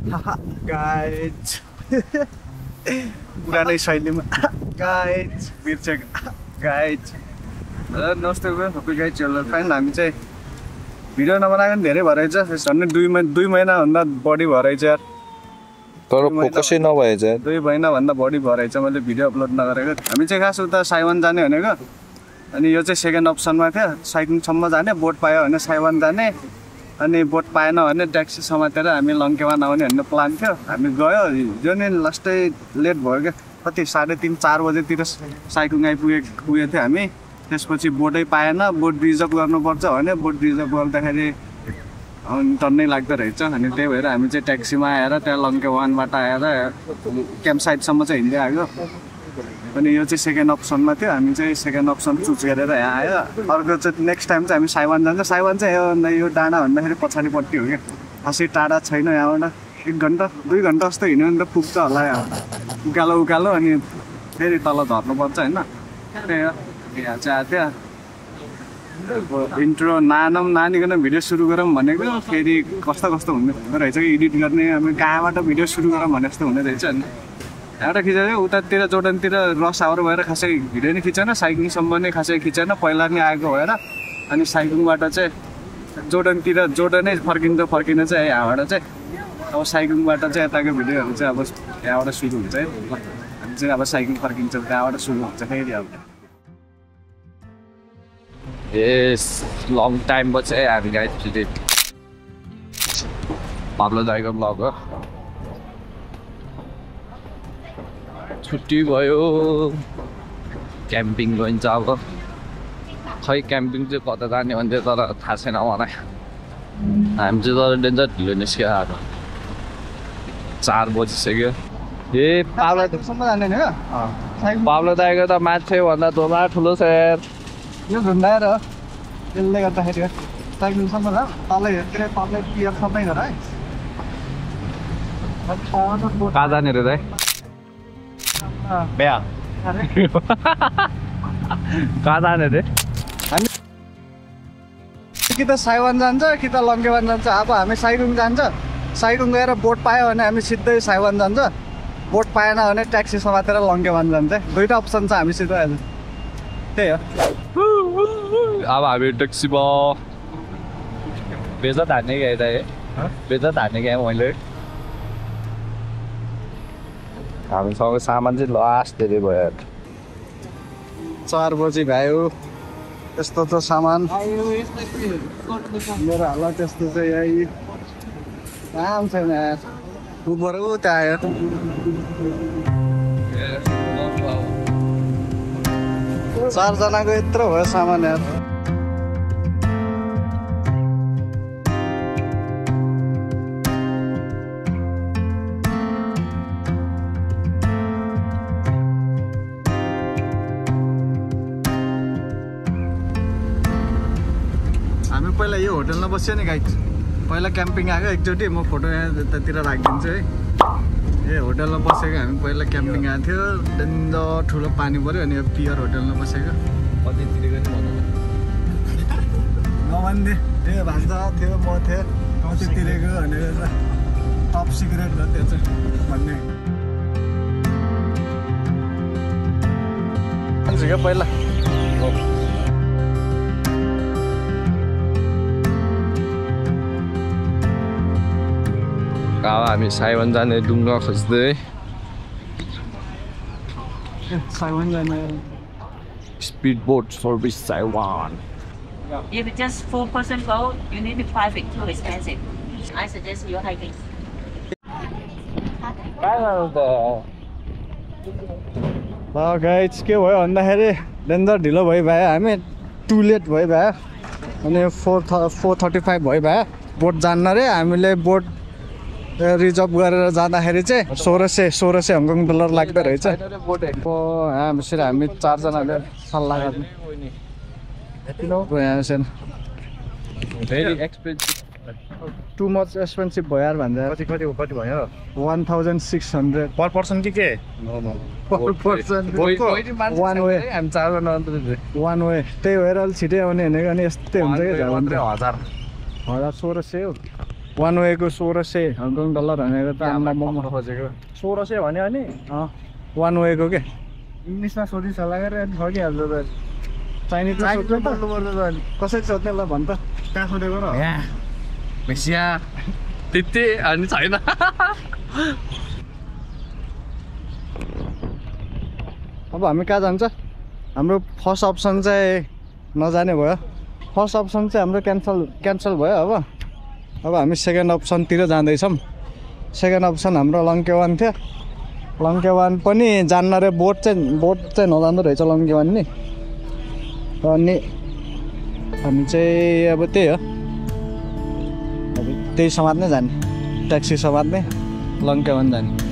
Guys पुरानै शैलीमा guys बिर्सेक guys नमस्ते गाइज फ्रेन्ड हामी चाहिँ भिडियो नबनाएको धेरै भएर चाहिँ झन्डै 2 महिनाभन्दा बढी भएर चाहिँ यार तर फोकसै नभएछ 2 महिनाभन्दा बढी भएर चाहिँ मैले भिडियो अपलोड नगरेको हामी चाहिँ खास उता साइवान जाने भनेको अनि यो चाहिँ सेकेन्ड अप्सनमा थियो साइकिङसम्म जाने बोट पायो भने साइवान जाने अनि बोट पाएन भने ट्याक्सी समातेर हामी लङ्केवान आउने भन्ने प्लान थियो हामी गयो जो नि लास्टै लेट भयो क्या कति 3:30-4 बजेतिर साइकिङ आइपुगेको थियो हामी त्यसपछि बोटै पाएन बोट रिजर्भ गर्नुपर्छ भने बोट रिजर्भ गर्दाखेरि टन्नै लाग्दो रहेछ अनि त्यही भएर हामी चाहिँ ट्याक्सीमा आएर त्यहाँ लङ्केवानबाट आएर क्याम्प साइटसम्म चाहिँ हिँड्दै आयो अनि यो चाहिँ सेकेन्ड अप्सनमा थियो हामी चाहिँ सेकेन्ड अप्सन चुज गरेर यहाँ आयो अर्को चाहिँ नेक्स्ट टाइम चाहिँ हामी साइवान जान्छ साइवान चाहिँ यो डाँडा भन्दाखेरि पछाडिपट्टि हो क्या खासै टाढा छैन यहाँबाट 1 घन्टा 2 घन्टा जस्तो हिँड्यो भने त पुग्छ होला यहाँ उकालो अनि फेरि तल झर्नुपर्छ होइन त्यही हो यहाँ चाहिँ आएको थियो इन्ट्रो नानीकन भिडियो सुरु गरौँ भनेको फेरि कस्तो हुँदो रहेछ कि एडिट गर्ने अब कहाँबाट भिडियो सुरु गरौँ भने जस्तो हुँदो रहेछ होइन एउटा खिचेको उतातिर जोर्डनतिर रस आवर भएर खासै भिडियो नै खिचेन साइकिङसम्म नै खासै खिचेन पहिला नै आएको भएर अनि साइकिङबाट चाहिँ जोर्डनै फर्किन चाहिँ यहाँबाट चाहिँ अब साइकिङबाट चाहिँ यताको भिडियोहरू चाहिँ अब यहाँबाट सुरु हुन्छ है हामी चाहिँ अब साइकिङ फर्किन्छौँ त्यहाँबाट सुरु हुन्छ फेरि अब लङ टाइम पछि हामी आइपुग्यो पाब्लो दाइको ब्लग हो छुट्टी भयो क्याम्पिङ गइन्छ अब खै क्याम्पिङ चाहिँ कता जाने भन्थ्यो तर थाहा छैन मलाई हामी चाहिँ तर डेन्जर ढिलो निस्क्यो आएको 4 बजिसक्यो पाब्लोसम्म जाने होइन पाब्लो दाइको त मान्छे भन्दा धोमा ठुलो छ यार यो झुन्डाएर त्यसले गर्दाखेरि साइकिङसम्म जा तलै पियरसम्मै गर है कहाँ जाने रे दाइ बिहा कहाँ जाने रे हामी कि त साइवान जान्छ कि त लङ्केवान जान्छ अब हामी साइकिङ जान्छ साइकिङ गएर बोट पायो भने हामी सिधै साइवान जान्छ बोट पाएन भने ट्याक्सी समातेर लङ्केवान जान्छ दुईवटा अप्सन छ हामीसित अहिले त्यही हो अब हामी ट्याक्सीमा बेजत हान्ने गएँ त बेजत हान्ने गएँ मैले हामीसँग सामान चाहिँ लास्ट धेरै भयो 4 बजी भयो यस्तो त सामान मेरो हालत त्यस्तो चाहिँ यही काम छैन ऊपर उता आयो चारजनाको यत्रो भयो सामान यार हामी पहिला यो होटलमा बस्यो नि गाइज पहिला क्याम्पिङ आएको एकचोटि म फोटो यहाँ यतातिर राखिदिन्छु है ए होटलमा बसेको हामी पहिला क्याम्पिङ आएको थियो डेन्जर ठुलो पानी पऱ्यो अनि यो पियर होटलमा बसेको नभन्दे त्यो भान्जा थियो म थिएँ कति तिरेको भनेर टप सिक्रेट हो त्यो चाहिँ भन्ने क्या पहिला अब हामी साइवान जाने डुङ्गा खोज्दै साइवान जाने speed boat service Saiwan If it's just 4% go, you need to 5 it too expensive. I suggest you hiking. Guys के भयो भन्दाखेरि डेन्जर ढिलो भइभयो हामी टु लेट भइभयो अनि 4:35 भइभयो बोट जान्न रे हामीले बोट रिजर्भ गरेर जाँदाखेरि चाहिँ 1600 हङकङ डलर लाग्दो रहेछ हामी 4 जनाले सल्लाह गर्ने टु मच एक्सपेन्सिभ भयो यार भन्दा कति भयो 1600 पर पर्सन के पर पर्सन वान वे हामी 4 जना वान वे त्यही भएर अलिक छिटै आउने भनेको अनि यस्तै हुन्छ कि 1000 1600 हो वान वेको 1600 हङकङ डलर भनेको त आम्मा मोमो खोजेको 1600 भन्यो अनि वान वेको के इङ्ग्लिसमा सोधिस होला गरेर ठगिहाल्छ त चाइनिजमा सोध्नु पर्छ त कसरी सोध्ने ल भन् त कहाँ सोधेको र भेसिया त्यति अनि छैन अब हामी कहाँ जान्छ हाम्रो फर्स्ट अप्सन चाहिँ नजाने भयो फर्स्ट अप्सन चाहिँ हाम्रो क्यान्सल भयो अब हामी सेकेन्ड अप्सनतिर जाँदैछौँ सेकेन्ड अप्सन हाम्रो लङ्केवान थियो लङ्केवान पनि जान्न रे बोट चाहिँ नजाँदो रहेछ लङ्केवान नि अनि हामी चाहिँ अब त्यही हो अब त्यही समात्नै जाने ट्याक्सी समात्ने लङ्केवान जाने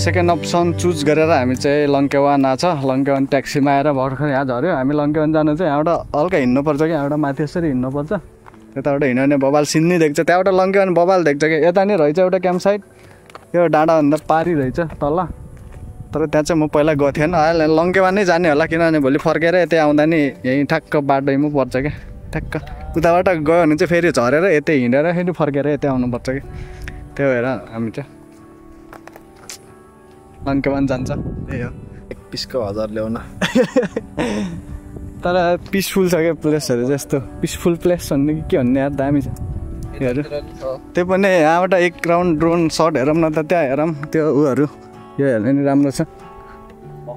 सेकेन्ड अप्सन चुज गरेर हामी चाहिँ लङ्केवान आएको छ लङ्केवान ट्याक्सीमा आएर भर्खर यहाँ झऱ्यो हामी लङ्केवान जानु चाहिँ यहाँबाट हल्का हिँड्नुपर्छ कि यहाँबाट माथि यसरी हिँड्नुपर्छ यताबाट हिँड्यो भने बबाल सिन्नी देख्छ त्यहाँबाट लङ्केवान बबाल देख्छ कि यता नि रहेछ एउटा क्याम्प साइट यो डाँडाभन्दा पारी रहेछ तल तर त्यहाँ चाहिँ म पहिला गएको थिएन अहिले लङ्केवान नै जाने होला किनभने भोलि फर्केर यतै आउँदा नि यहीँ ठ्याक्क बाटोमा पर्छ क्या ठ्याक्क उताबाट गयो भने चाहिँ फेरि झरेर यतै हिँडेर फेरि फर्केर यतै आउनुपर्छ कि त्यही भएर हामी चाहिँ लङ्केवान जान्छ त्यही हो 1000 ल्याउन तर पिसफुल छ क्या प्लेसहरू जस्तो पिसफुल प्लेस भन्ने कि के भन्ने यार दामी छ त्योहरू त्यो पनि यहाँबाट एक राउन्ड ड्रोन सट हेरौँ न त त्यहाँ हेरौँ त्यो उहरू यो हेर्ने नि राम्रो छ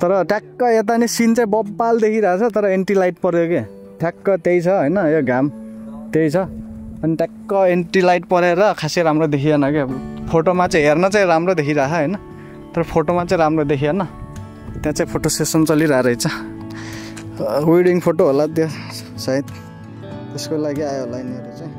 तर ट्याक्क यता नि सिन चाहिँ बब्बाल देखिरहेको छ तर एन्टी लाइट पऱ्यो क्या ठ्याक्क त्यही छ होइन यो घाम त्यही छ अनि ट्याक्क एन्टी लाइट परेर खासै राम्रो देखिएन क्या फोटोमा चाहिँ हेर्न चाहिँ राम्रो देखिरहेको होइन तर फोटोमा चाहिँ राम्रो देखिएन त्यहाँ चाहिँ फोटो सेसन चलिरहेको रहेछ वेडिङ फोटो होला त्यो सायद त्यसको लागि आयो होला यिनीहरू चाहिँ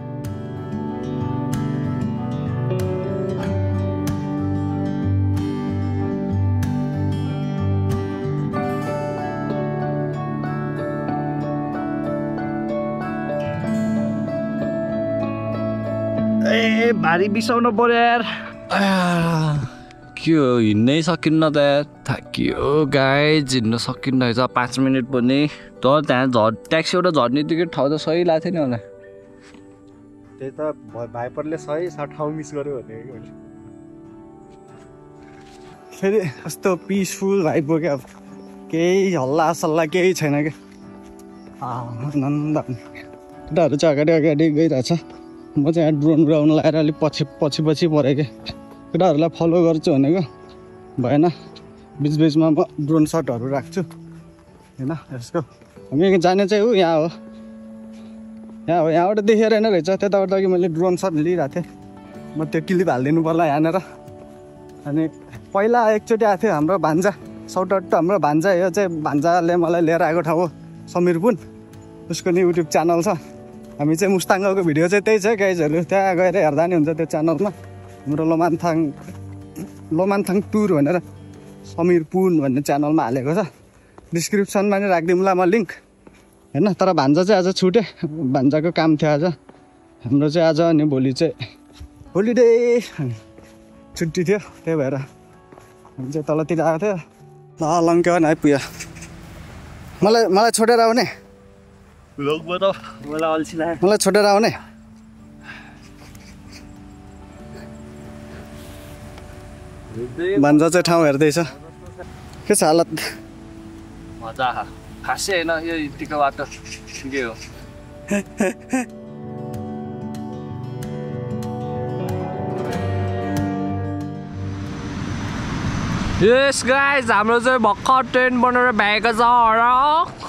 ए भारी बिसाउनु पर्यो यार के हो हिँड्नै सकिन्न त यार थाकियो गाइज हिँड्न सकिन्न रहेछ 5 मिनट पनि तर त्यहाँ ट्याक्सीबाट झर्नेदेखि ठाउँ त सही लाग्थ्यो नि होला त्यही त भाइपरले सही ठाउँ मिस गर्यो भने फेरि कस्तो पिसफुल भाइब हो क्या केही हल्ला सल्ला केही छैन क्या आनन्द केटाहरू चाहिँ अगाडि गइरहेछ म चाहिँ यहाँ ड्रोन उडाउन लगाएर अलिक पछि परेँ क्या केटाहरूलाई फलो गर्छु भनेको भएन बिचबिचमा म ड्रोन सटहरू राख्छु होइन यसको हामी जाने चाहिँ यहाँ हो यहाँबाट देखेर नै रहेछ त्यताबाट अघि मैले ड्रोन सट लिइरहेको थिएँ म त्यो क्लिप हालिदिनु पर्ला यहाँनिर अनि पहिला एकचोटि आएको थियो हाम्रो भान्जा साउट आउट त हाम्रो भान्जा यो चाहिँ भान्जाले मलाई लिएर आएको ठाउँ हो समीर पुन उसको नि युट्युब च्यानल छ हामी चाहिँ मुस्ताङको भिडियो चाहिँ त्यही छ गाइजहरू त्यहाँ गएर हेर्दा नि हुन्छ त्यो च्यानलमा हाम्रो लोमान्थाङ टुर भनेर समीर पुन भन्ने च्यानलमा हालेको छ डिस्क्रिप्सनमा नि राखिदिउँला म लिङ्क होइन तर भान्जा चाहिँ आज छुट्यो भान्जाको काम थियो आज हाम्रो चाहिँ आज अनि भोलि चाहिँ होलिडे छुट्टी थियो त्यही भएर हामी चाहिँ तलतिर आएको थियो ल लङ्केवान आइपुग्यो मलाई छोडेर आउने मलाई छोडेर आउने भान्जा चाहिँ ठाउँ हेर्दैछ के छ हालत मजा खासै होइन यो यतिको बाटो के हो यस गाइज हाम्रो चाहिँ भर्खर ट्रेन बनेर भ्याएको छ र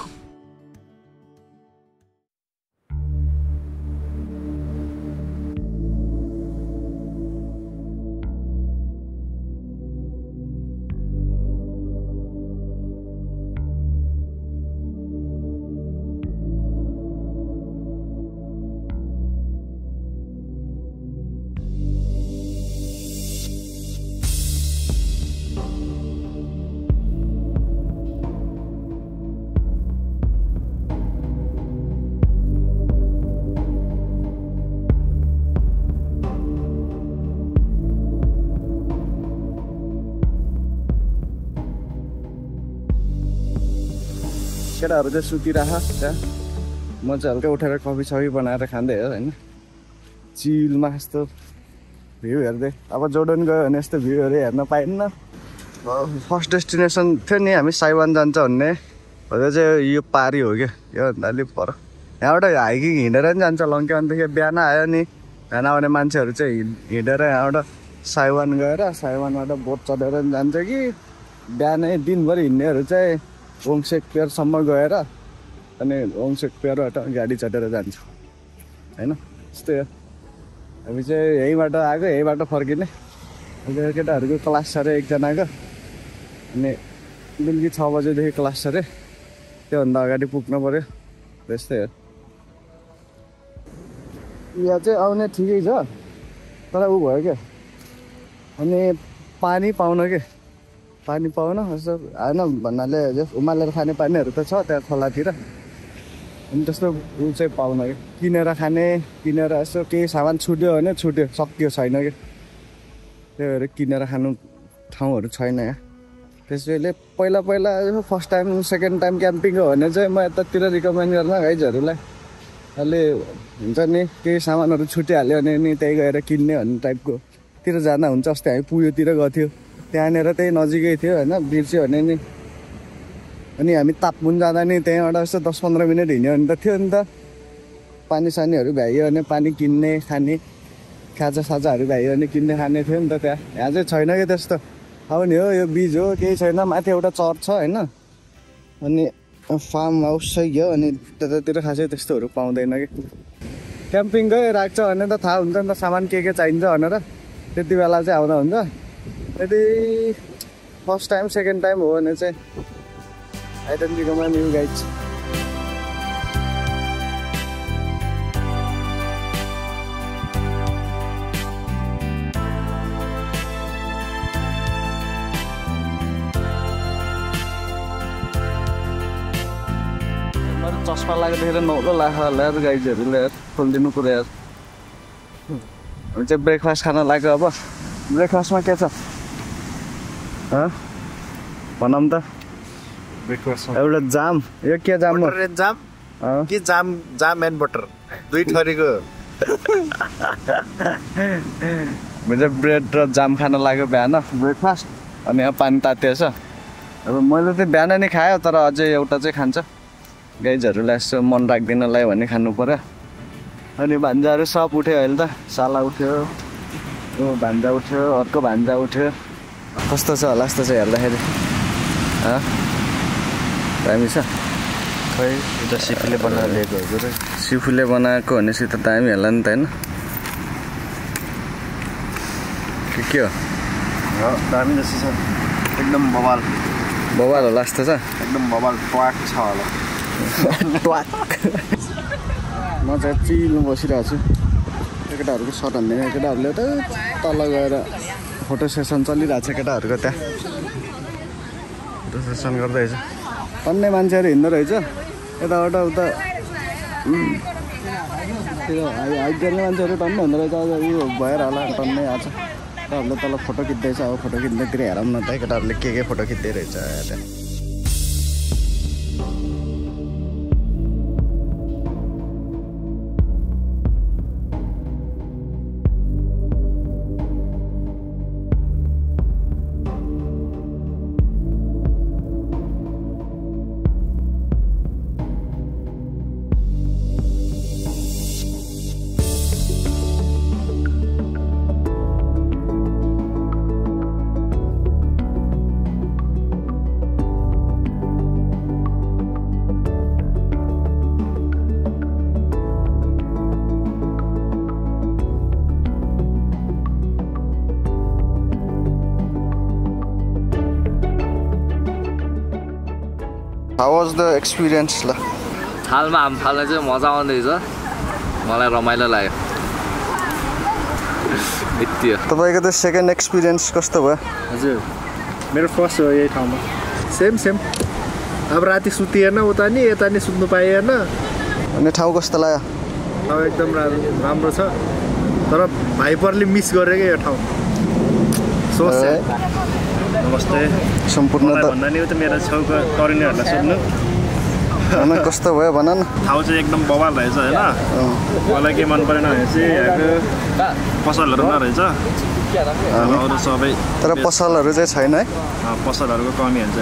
केटाहरू चाहिँ सुतिरह त्यहाँ म चाहिँ हल्का उठेर कफी सफी बनाएर खाँदै हो होइन चिलमा यस्तो भ्यू हेर्दै अब जोर्डन गयो भने यस्तो भ्यूहरू हेर्न पाइन्न फर्स्ट डेस्टिनेसन थियो नि हामी साइवान जान्छ भन्ने हो त्यो चाहिँ यो पारी हो क्या योभन्दा अलिक पर यहाँबाट हाइकिङ हिँडेर पनि जान्छ लङ्केवानदेखि बिहान आयो नि बिहान आउने मान्छेहरू चाहिँ हिँडेर यहाँबाट साइवान गएर साइवानबाट बोट चढेर पनि जान्छ कि बिहानै दिनभरि हिँड्नेहरू चाहिँ ओङसेक पेयरसम्म गएर अनि ओङसेक पेयरबाट गाडी चढेर जान्छ होइन त्यस्तै हो हामी चाहिँ यहीँबाट आएको यहीँबाट फर्किने अहिले केटाहरूको क्लास छ अरे एकजनाको अनि बेलुकी 6 बजेदेखि क्लास छ अरे त्योभन्दा अगाडि पुग्नु पऱ्यो त्यस्तै हो यहाँ चाहिँ आउने ठिकै छ तर ऊ भयो क्या अनि पानी पाउन के पानी पाउन यसो होइन भन्नाले उमालेर खाने पानीहरू त छ त्यहाँ खोलातिर अनि त्यस्तो ऊ चाहिँ पाउन कि किनेर खाने किनेर यसो केही सामान छुट्यो भने छुट्यो सकियो छैन कि त्यही भएर किनेर खानु ठाउँहरू छैन यहाँ त्यसैले पहिला first time second time camping हो भने चाहिँ म यतातिर रिकमेन्ड गर्न गाइजहरूलाई अहिले हुन्छ नि केही सामानहरू छुटिहाल्यो भने नि त्यही गएर किन्ने भन्ने टाइपको तिर जाँदा हुन्छ अस्ति हामी पुयोतिर गएको थियो त्यहाँनिर त्यही नजिकै थियो होइन बिर्स्यो भने नि अनि हामी तापमुन जाँदा नि त्यहाँबाट यसो 10-15 मिनट हिँड्यो भने त थियो नि त पानी सानीहरू भ्याइयो भने पानी किन्ने खाने खाजासाजाहरू भ्याइयो भने किन्ने खाने थियो नि त त्यहाँ यहाँ चाहिँ छैन कि त्यस्तो अब नि हो यो बिच हो केही छैन माथि एउटा चर्च छ होइन अनि फार्म हाउस चाहिँ हो अनि त्यतातिर खासै त्यस्तोहरू पाउँदैन कि क्याम्पिङ गइरहेको छ भने त थाहा हुन्छ नि त सामान के चाहिन्छ भनेर त्यति बेला चाहिँ आउँदा हुन्छ यदि फर्स्ट टाइम सेकेन्ड टाइम हो भने चाहिँ I don't recommend you guys. चस्मा लाग्दाखेरि नौलो लाख ल्याएर गाइजहरूले खोलिदिनु पऱ्यो यार हामी चाहिँ ब्रेकफास्ट खान लाग्यो अब ब्रेकफास्टमा के छ भनौँ त एउटा जाम यो के जाम हो जाम कि जाम एन्ड बटर दुई थरीको म चाहिँ ब्रेड र जाम खान लाग्यो बिहान ब्रेकफास्ट अनि यहाँ पानी तातिएछ अब मैले चाहिँ बिहान नै खायो तर अझै एउटा चाहिँ खान्छ गाइजहरूलाई यसो मन राख्दिनलाई भने खानु पर्यो अनि भान्जाहरू सब उठ्यो अहिले त साला उठ्यो ओ भान्जा उठ्यो अर्को भान्जा उठ्यो कस्तो छ होला जस्तो चाहिँ हेर्दाखेरि दामी छ खै एउटा सिफुले बनाएर ल्याएको हो र सिफुले बनाएको भनेपछि त दामी होला नि त होइन के हो दामी जस्तो छ एकदम बवाल होला जस्तो छ एकदम बवाल ट्वाक छ होला ट्वाक म चाहिँ चिलमा बसिरहेको छु केटाहरूको सर्ट हान्दैन केटाहरूले त तल गएर फोटो सेसन चलिरहेको छ केटाहरूको त्यहाँ फोटो सेसन गर्दैछ टन्नै मान्छेहरू हिँड्दो रहेछ यताबाट उता हाइक गर्ने मान्छेहरू टन्नै हुँदो रहेछ अझ उयो भएर होला टन्नै आएको छ केटाहरूले तल फोटो खिच्दैछ अब फोटो खिच्दैतिर हेरौँ न त केटाहरूले के फोटो खिच्दै रहेछ त्यहाँ How was the experience? हालमा हाम फाल्न चाहिँ मजा आउँदैछ मलाई रमाइलो लाग्यो यति हो तपाईको त सेकेन्ड एक्सपिरियन्स कस्तो भयो हजुर मेरो फर्स्ट हो यही ठाउँमा सेम अब राति सुतिएन उता नि यता नि सुत्नु पाइएन अनि ठाउँ कस्तो लाग्यो ठाउँ एकदम राम्रो छ तर भाइपरले मिस गरे के यो ठाउँ सोच नमस्ते सम्पूर्ण भन्दा नि त मेरो छेउको तरुनीहरूलाई सोध्नु अनि कस्तो भयो भन न ठाउँ चाहिँ एकदम बवाल रहेछ होइन मलाई के मन परेन भने चाहिँ यहाँको पसलहरू नरहेछ अरू सबै तर पसलहरू चाहिँ छैन है पसलहरूको कमी हुन्छ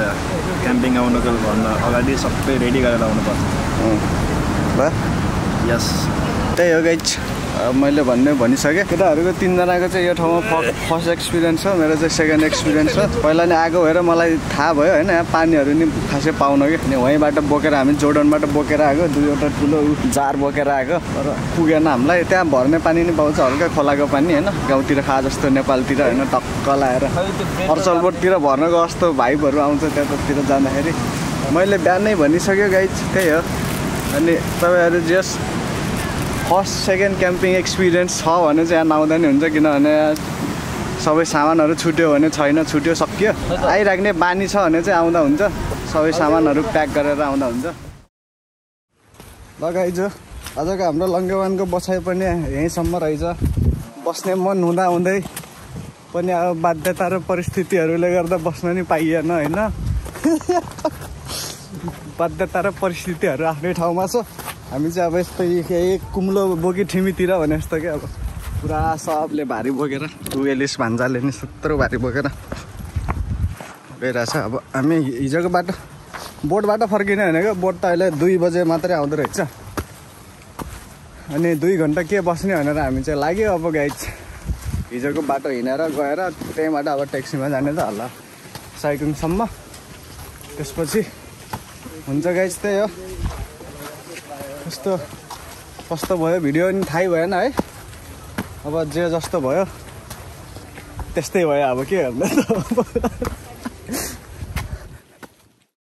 क्याम्पिङ आउनुको भन्दा अगाडि सबै रेडी गरेर आउनुपर्छ ल यस त्यही हो गाइज मैले भनिसकेँ केटाहरूको 3 जनाको चाहिँ यो ठाउँमा फर्स्ट एक्सपिरियन्स हो मेरो चाहिँ सेकेन्ड एक्सपिरियन्स हो पहिला नि आएको भएर मलाई थाहा भयो होइन यहाँ पानीहरू नि खासै पाउन कि अनि वहीँबाट बोकेर हामी जोर्डनबाट बोकेर आएको 2वटा ठुलो जार बोकेर आएको तर पुगेन हामीलाई त्यहाँ भर्ने पानी नि पाउँछ हल्का खोलाको पानी होइन गाउँतिर खा जस्तो नेपालतिर होइन टक्क लाएर अर्चलबोटतिर भर्नको जस्तो भाइबहरू आउँछ त्यतातिर जाँदाखेरि मैले बिहानै भनिसक्यो गाइज त्यही हो अनि तपाईँहरू जस फर्स्ट सेकेन्ड क्याम्पिङ एक्सपिरियन्स छ भने चाहिँ यहाँ नआउँदा नि हुन्छ किनभने सबै सामानहरू छुट्यो भने छैन छुट्यो सक्यो आइराख्ने बानी छ भने चाहिँ आउँदा हुन्छ सबै सामानहरू प्याक गरेर आउँदा हुन्छ लगाइजो आजको हाम्रो लङ्गेवानको बसाइ पनि यहीँसम्म रहेछ बस्ने मन हुँदा हुँदै पनि अब बाध्यता र परिस्थितिहरूले गर्दा बस्न नि पाइएन होइन बाध्यता र परिस्थितिहरू आफ्नै ठाउँमा छ हामी चाहिँ अब यस्तो एक कुम्लो बोकी ठिमीतिर भने जस्तो क्या अब पुरा सबले भारी बोकेर टुवेलिस भान्जाले नि 70 भारी बोकेर गइरहेछ अब हामी हिजोको बाटो बोटबाट फर्किने भनेको बोट त अहिले 2 बजे मात्रै आउँदो रहेछ अनि 2 घन्टा के बस्ने भनेर हामी चाहिँ लाग्यो अब गाइज हिजोको बाटो हिँडेर गएर त्यहीँबाट अब ट्याक्सीमा जाने त होला साइकिङसम्म त्यसपछि हुन्छ गाइज त्यही हो कस्तो भयो भिडियो नि थाहै भएन है अब जे जस्तो भयो त्यस्तै भयो अब के गर्नु